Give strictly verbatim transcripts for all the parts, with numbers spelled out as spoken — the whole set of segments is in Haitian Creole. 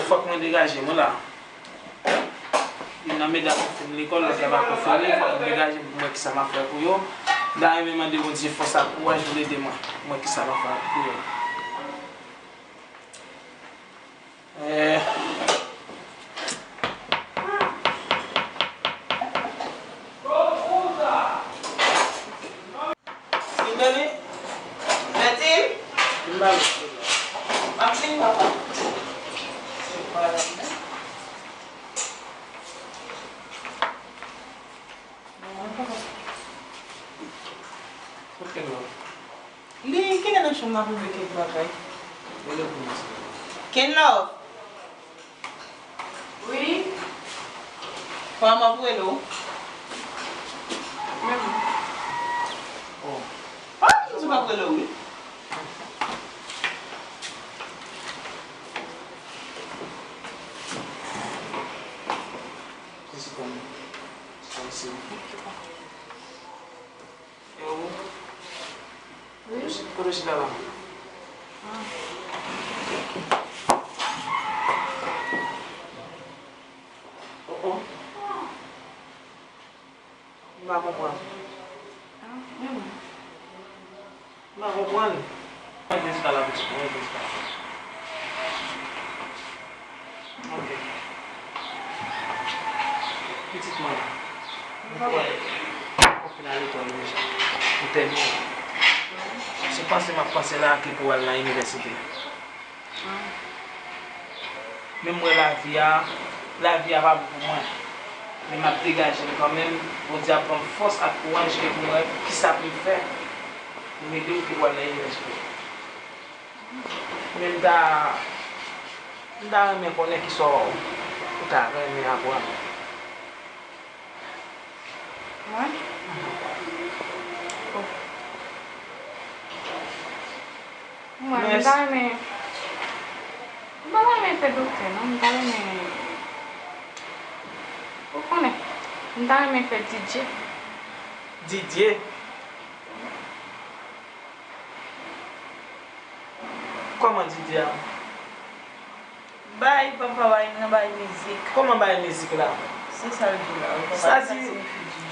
Fòk mwen degaje m wi la. Youn nan medam yo fin lekòl, lòt la pako fini, fòk mwen degaje m pou m wè kisa m ap fè pou yo. M ta renmen mande Bondye fòs ak kouraj pou l ede mwen, pou m wè kisa m ap fè pou yo. Eh. Kimberly? Bertine? M ap vin, papa. Kote l? Li genlè nan chanm nan pou l vle kèk bagay. Kenlove. Wi. Kòman pou rele w? Menm. Oh. Ah, m di w pa pou rele w, wi. Kòm si kòm, kòm si. Yo. Wi. Kote w chita la? Ah. Oh, oh. M pa konprann. Ah, men mwen. M pa konprann. Mwen vin chita la pitit mwen, mwen vin chita la. Ok. Pitit mwen. Mwen kwè ou fin al lekòl deja. Ou tèmine. Se panse m ap panse la ke pou w al nan inivèsite. Men m wè lavi a, lavi a pa bon pou mwen. Men m ap degaje m kanmenm. Bondye ap ban m fòs ak kouraj ke pou m wè kisa pou m fè pou m ede w ke pou w al nan inivèsite. Men m ta, m ta renmen konnen kisa w ta renmen aprann. Mwen? Oh. Mwen, m ta renmen, m pa ta renmen fè doktè, non, m ta renmen, ou konnen, m ta renmen fè D J. D J? Kòman D J a? Bay papa w a nan bay mizik. Kòman bay mizik la? Se sa l di la wi, papa. Sa di.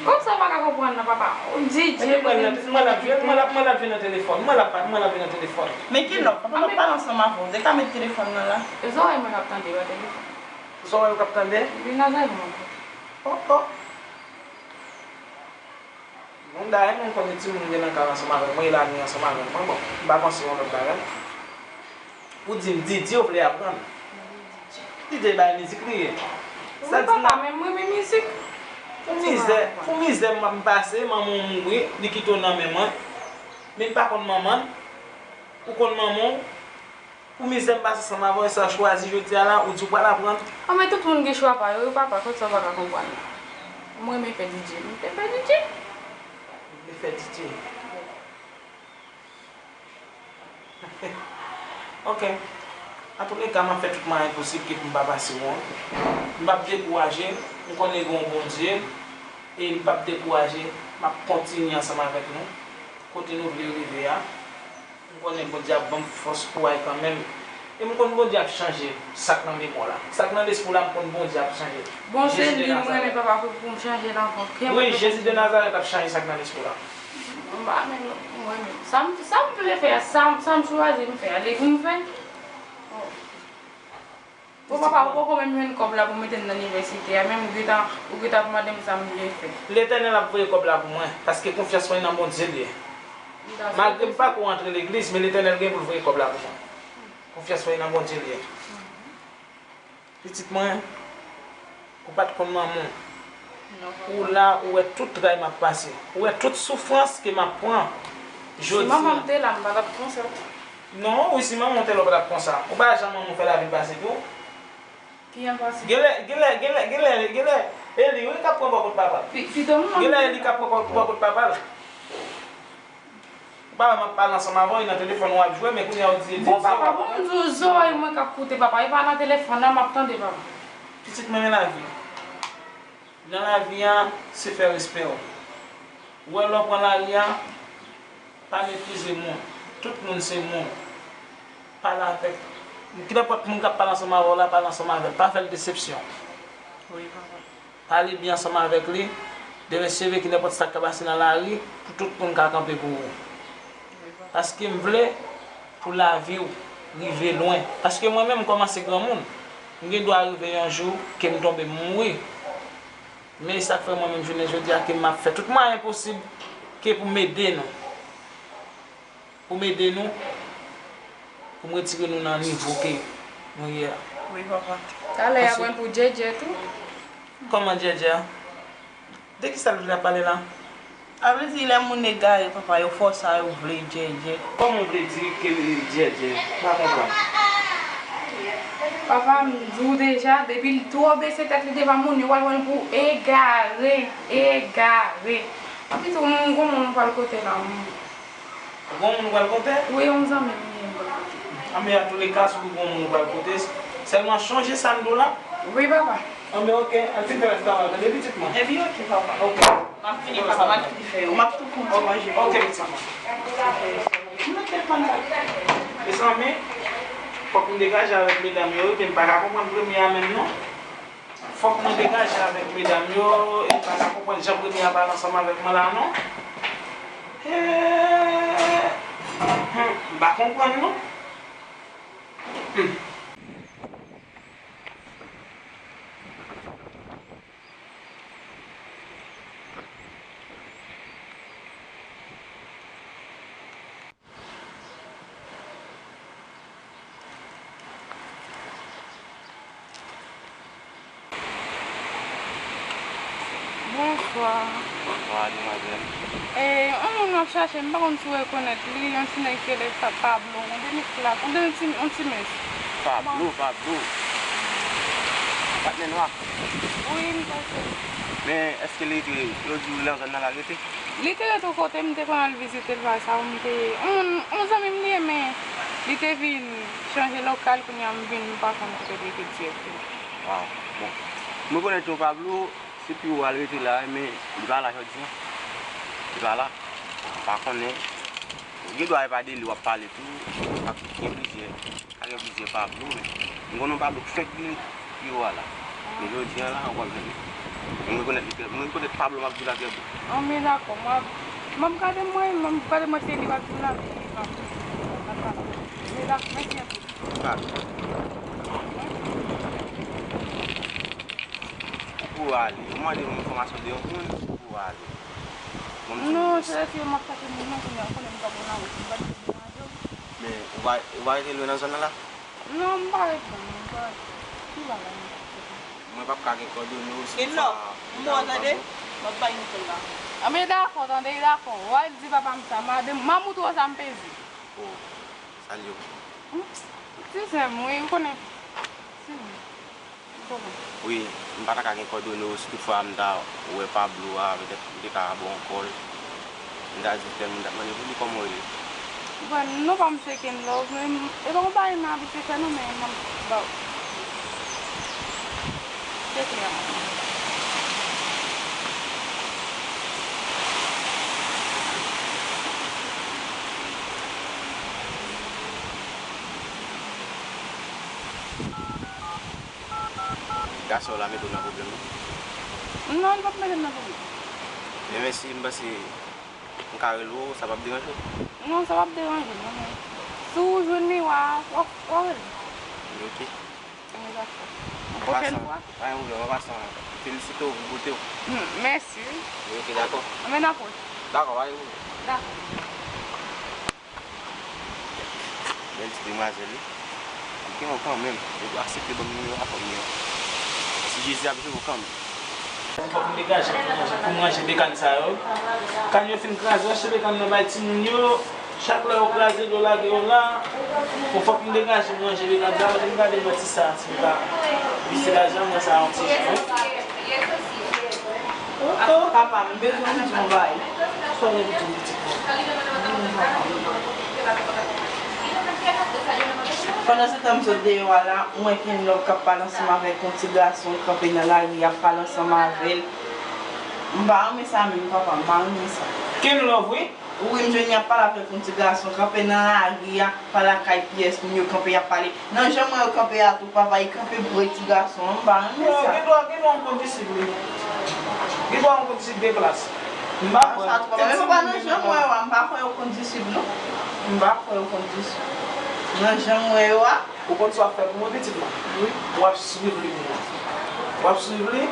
Kòmsa w pa ka konprann nan, papa? Ou D J. Mwen ap jwe, mwen ap, mwen ap jwe nan telefòn. Mwen ap, mwen ap jwe nan telefòn. Men Kenlove, papa m ap pale ansanm avè w. Ou te ka met telefòn nan la. E zòrèy mwen k ap tande, pa telefòn. Zòrèy ou k ap tande? Wi, nan zòrèy mwen. Oh, oh. Bon, dayè, mwen konnen timoun gen nan kay ansanm avèk mwen, e la nou ansanm avèk mwen. Bon, m pa panse yon lòt bagay. Ou di m D J ou vle aprann. D J bay mizik li ye. Sa di papa, men mwen renmen mizik. Pou mizè, pou mizè m ap pase, manman w mouri, li kite w nan men mwen. Men m pa konn manman l. Ou konn manman w. Pou mizè m pase ansanm avè w, sa w chwazi jodi a la, ou di w pral aprann. An, men tout moun gen chwa pa yo, wi papa, kòmsa w pa ka konprann la. Mwen renmen fè D J, m te fè D J. Ou te fè D J. Ok. Antouleka, m ap fè tout mwayen posib ke pou m pa pase w an. M p ap dekouraje, m konnen gen yon Bondye, e m p ap dekouraje, m ap kontinye ansanm avèk nou, kote nou vle rive a. M konnen Bondye ap ban m fòs, kouraj kanmenm. E m konn Bondye ap chanje sa k nan memwa w la. Sa k nan lespri w la, m konn Bondye ap chanje l. Bon, se li m renmen, papa, pou, pou m chanje l ankò. Wi, Jezi de Nazarèt ap chanje sa k nan lespri w la. M pa menm, mwen menm. Sa m, sa m vle fè a, sa m, sa m chwazi m fè a, li pou m fè. Bon, papa, ou poko menm jwenn kòb la pou mete m nan inivèsite a, menm ou gentan, ou gentan ap mande m sa m vle fè. Letènèl ap voye kòb la pou mwen, paske konfyans mwen nan Bondye l ye. Malgre m pako antre legliz, men Letènèl gen pou l voye kòb la pou mwen. Konfyans mwen nan Bondye l ye. Pitit mwen, ou pa t konn manman w. Ou la, ou wè tout tray m ap pase. Ou wè tout soufrans ke m ap pran. Jodi a. Si manman m te la, m pa t ap konsa. Non, wi, si manman w te la, ou pa t ap konsa. Ou pa wè jan manman w fè lavi l pase pou ou? Ki jan l pase? Genlè, genlè, genlè, genlè, genlè, e li, wi, k ap pran bò kot papa l. Fi, fi de manman m. Genlè e li k ap pran bò, bò kot papa l. Ou pa wè m ap pale ansanm avè w, e nan telefòn w ap jwe, men kounye a ou di, di, di, papa, bon, m di w, zòrèy mwen k ap koute, papa, e pa nan telefòn nan m ap tande, papa. Pitit mwen, men lavi. Nan lavi a, se fè respè w. Ou wè lè w pran lari a, pa meprize moun. Tout moun se moun. Pale avèk Ki nenpòt moun k ap pale ansanm avè w la, pale ansanm avè l. Pa fè l desepsyon. Pale byen ansanm avèk li. Demen, seve ki nenpòt sa k ka pase nan lari, pou tout moun ka kanpe pou ou. Paske m vle pou lavi w rive lwen. Paske mwen menm, m kòmanse granmoun. M gen dwa rive yon jou ke m tonbe, m mouri. Men e sa k fè mwen menm jounen jodi a ke m ap fè tout mwayen posib ke pou m ede nou. Pou m ede nou, pou m retire nou nan nivo ke nou ye a. Wi, papa. Talè y ap pran pou Djèdjè tou. Kòman Djèdjè a? De ki sa l vle ap pale la? A vle di lè moun egare, papa, yo fòse a, yo vle Djèdjè. Kòman w vle di ke l Djèdjè? M pa konprann. Papa, m di w deja, depi l twò bese tèt li devan moun, yo pral pran l pou egare, egare. Anpi tou, m gon moun m pral kote la. Ou gon moun ou pral kote? Wi, yon zanmi m li ye m pral kote. Anben, antouleka, si ou gon moun ou pral kote, sèlman chonje sa m di w la. Wi, papa. Anben, oke, al fin fè rès travay ou, tande, pitit mwen? Epi oke, papa. Oke. M ap fini, papa, m ap fini fè yo. M ap tou pran ti manje. Oke, pitit mwen. Mezanmi, fòk m degaje avèk medam yo, wi, men m pa ka konprann premye a menm, non. Fòk mwen degaje avèk medam yo, e m pa ka konprann jan premye a pale ansanm avèk mwen la non. Eeh, hmm, m pa konprann non. Hmm. Bonswa. Bonswa, demwazèl. E, yon moun m ap chache, m pa konn si w rekonèt li, yon ti nèg ki rele Pa-, Pablo, yon demi klak, yon demi ti, yon ti mens. Pablo, Pablo. Patnè nwa. Wi, m panse. Men, èske li te, yo di w nan zòn nan l al rete? Li te rete yon kote, m te konn al vizite l, bagay sa yo, m te, yon moun, yon zanmi m li ye, men li te vin chanje lokal, kounye a m vin, m pa konn kote l rete dirèkteman. Waw, bon. M rekonèt yon Pablo, se pi wo al rete la, men li pa la jodi a. Li pa la. M pa konnen. Gen dwa e pa de li w ap pale tou, gen plizyè. Ka gen plizyè Pablo, men m konnen yon Pablo k fèk vini pi wo a la. Men jodi a la, ou p ap jwenn li. Men m rekonèt li trè, m rekonèt Pablo m ap di w la trè byen. Anben, dakò, m ap, m ap gade mwen, m ap gade mwen se li w ap di w la, men dakò, mèsi anpil. Dakò. Ou pou ale, ou mande yon enfòmasyon de yon moun, ou pou ale. Bon, m di w. Non, se rete m ap chache moun nan, kounye a, ou konnen m pa bon nan wout, m pa t vin devan. Men, ou pa, ou pa rete lwen nan zòn nan la? Non, m pa rete, non, m pa rete. Ki bagay m pa rete? Mwen p ap ka gen kòdone w si ou pa. Gen lòt, m bon, tande, m ap bay Nicole la. Anben, dakò, tande, dakò. W al di papa m sa, m a de, m a moutre w sa m peze. Oh, salye w. Hmm? Ti sè m, wi, ou konnen. Ti sè m. Wi, m pa ta ka gen kòdone w si toutfwa m ta wè Pablo a, petèt m te ka ba w yon kòl. M ta di frè m, m t ap mande pou li kòman w rele. Bon, non pa m se Kenlove, men m, e pa yon bagay m abitye fè non, men m ap ba w. Se klè. Gason la mete w nan pwoblèm, non? Non, li p ap mete m nan pwoblèm. Men, men si m panse m ka rele w, sa p ap deranje w? Non, sa p ap deranje m, non, men si w jwenn li, w a, w a, w a rele m. Ok. An pasan, pa gen pwoblèm, an pasan, felisite w pou bote w. Hmm, mèsi. Ok, dakò. Anben, dakò. Dakò, pa gen pwoblèm. Dakò. Bèl ti demwazèl, wi. Li gen yon kanmenm. Li aksepte ban m nimewo a, fò m gen yon. Si Jezi ap jere w kanmenm. Fòk m degaje m pou ranje, pou m ranje bekann sa yo. Kann yo fin kraze, w achte bekann nan bay timoun yo. Chak lè yo kraze l, yo lage yo la. Bon, fòk m degaje m ranje bekann sa yo. Ann gade m wè ti sa, si m ka vise lajan m wè sa yon ti jan, wi. Papa, m bezwen w di yon bagay. Sa w gen pou di m, pitit mwen? Pandansetan m sot deyò a la, m wè Kenlove k ap pale ansanm avèk yon ti gason k kanpe nan lari, y ap pale ansanm avè l. M pa renmen sa menm, papa, m pa renmen sa. Kenlove, wi. Wi, m jwenn y ap pale avèk yon ti gason, kanpe nan lari a, pa lakay pyès moun yo kanpe, y ap pale. Nan jan m wè yo kanpe a tou, papa, y kanpe pre ti gason an, m pa renmen sa. Gen dwa, gen dwa yon kondisip, wi. Gen dwa yon kondisip de klas. M pa kwè. Sa tou, papa, men papa, nan jan m wè yo a, m pa kwè yo kondisip, non. M pa kwè yo kondisip. Nan jan m wè yo a. Ou konn sa w ap fè pou mwen, pitit mwen? Wi. W ap swiv li pou mwen. W ap swiv li,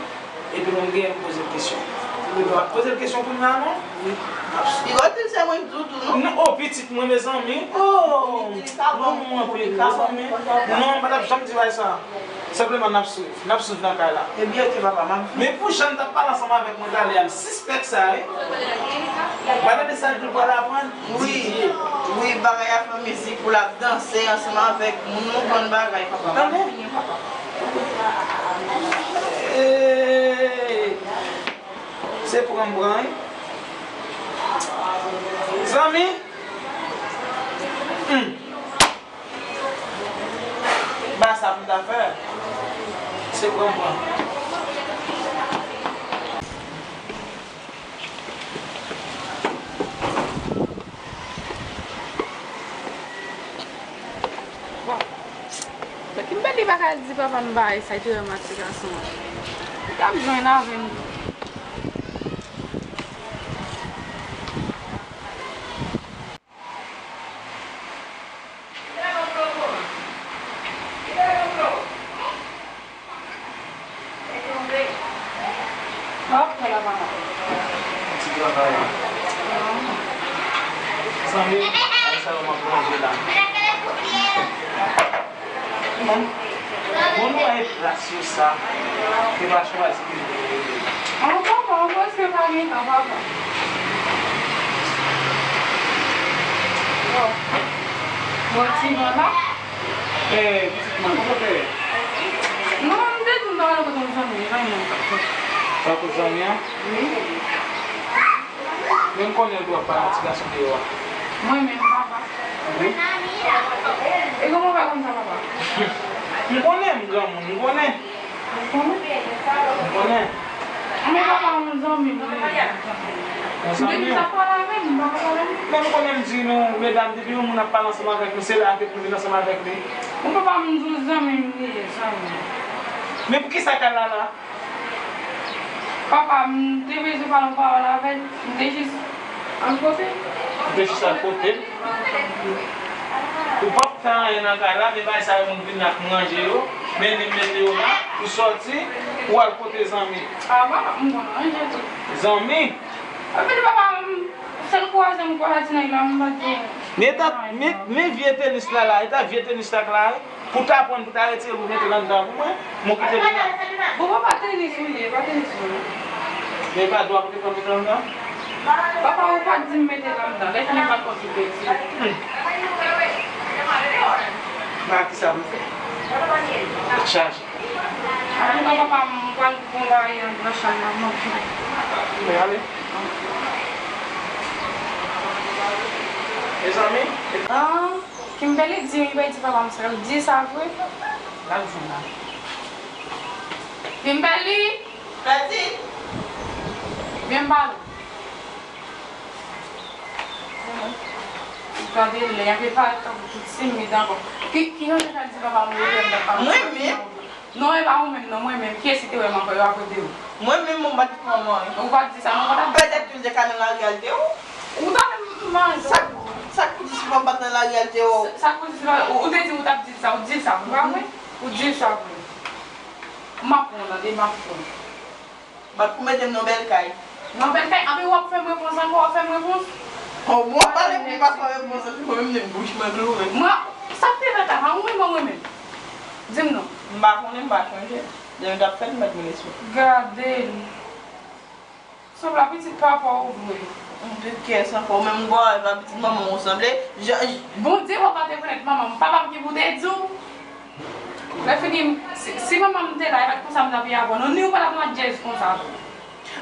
epi nou genyen pou poze l kesyon. Wi, papa. W ap poze l kesyon kounye a, non? Wi. M ap swiv. Li va di l se mwen ki di w tou, non? Non, o, pitit mwen, mezanmi. O, li, li ka bon, non, li ka bon, mezanmi. Non, m pa t ap janm di bagay sa. Senpleman, n ap swiv. N ap swiv nan kay la. Ebyen, oke, papa, m ap vini. Men pou jan l t ap pale ansanm avèk mwen talè a, m sispèk sa, wi. Gade de sa l pral aprann. Wi, wi, bagay a fè mizik pou l ap danse ansanm avèk moun, yon bann bagay, papa. Tande? Hey! Se pran m pran, wi. Zanmi? Hmm. Ba sa pou m ta fè. Se pran m pran. Bon. Kimberly pa ka di papa m bagay sa, li te wè m ak ti gason an. Li t ap jwenn avè m tou. Ti travay. Zanmi, ay sa yo m ap ranje la. Bon, bon, nou wè plas yo sa, se pa chwazi ki vle rele. An, papa, an, paske pa gen tan, papa. Bon, bon, ti van la. Eh, pitit mwen, kote w ye? Non, m te di m ta prale kote yon zanmi, e pa yon moun k ap kote. Sa kote zanmi an? Wi. Men m konnen w dwe ap pale ak ti gason deyò a. Mwen menm, papa? Wi. E kòman w fè konn sa, papa? M konnen m granmoun, m konnen. Ou konnen? M konnen. Men papa, yon zanmi m li ye. Yon zanmi w? Depi sa pale avè m, m pa ka pale avè m. Men m konnen m di nou, medam, depi yon moun ap pale ansanm avèk nou, se la avèk nou vin ansanm avèk li. Bon, papa, m di w zanmi m li ye, zanmi m. Men poukisa kay la la? Papa, m te bezwen pale yon pawòl avè l, m te jis al kote l. Ou te jis al kote l? Ou p ap fè anyen nan kay la, men bagay sa yo moun vin la pou ranje yo, men li mete yo la, ou sòti, ou al kote zanmi. A, papa, m konn ranje tou. Zanmi? Epi papa, m, sèl kwaze m kwaze ti nèg la, m pa di. Men ta, men, men vye tenis la la, e ta vye tenis la k la, wi. Pou ta pran, pou ta retire, pou mete l anndan pou mwen, m kite li la. Bon, papa, tenis ou ye, pa tenis ou ye. Men pa dwa pou te pran mete l anndan? Papa, ou pa t di m mete l anndan, lè fini m pa t konn ki peti. Hmm. Ba ki sa m fè? Tèt chaje. Antouka, papa, m pral pran bagay nan chanm nan, m ap vini. Men ale. Mezanmi. Ah. Kimberly di, li bay di papa m sa, l di sa vre? L ap jwenn la. Kimberly! Pèdi! Vin pale. Gade lè, y ap parèt tankou tout timid ankò. Ki, ki jan de fè l di papa m, mwen menm? Non, e pa ou menm, non, mwen menm. Kiyès ki te wè m ankò, yo ap rete yo? Mwen menm, mwen pa t di manman, wi. Ou pa t di sa, non, ou pa t ap di sa. Petèt tou, li te ka nan lari a, l te wè w. Ou ta menm manje. Sa, sa k pou di si manman pa t nan lari a, l te wè w? Sa, sa k pou di si manman, ou, ou te di ou t ap di sa, ou di sa, vre, pa vre? Ou di sa, vre? M ap pran, tande, m ap pran. Bat pou mete m nan bèl kay. Nan bèl kay, anpi w ap fè m repons ankò, w ap fè m repons. Oh, mwen pale pou m pa fè repons, epi mwen menm, m bouch mwen kloure. Mwen, sa k te fèt la, pa ou menm, mwen menm? Di m non. M pa konnen, m pa chonje. Demen t ap fèt, m mèt mele sou. Gade l. Sanble pitit papa w vre. M te kè sanfò, menm bò, e pa pitit manman w sanble. Jan, jan. Bondye papa te konèt manman m. Papa m ki pou te di w. Lè fini, si, si manman m te la, e pa t konsa m t ap ye avè w, non, ni w pa t ap nan djèz konsa tou.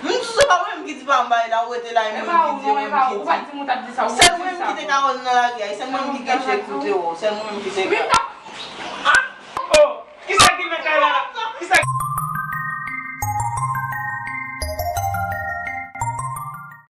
M di w se pa mwen menm ki di pa m bay la, ou rete la, e mwen ki di, e mwen menm ki di. Ou pa t di m ou t ap di sa, ou di sa. Sèl mwen menm ki te ka wè l nan lari a, e sèl mwen menm ki gen je koute w, sèl mwen menm ki te ka.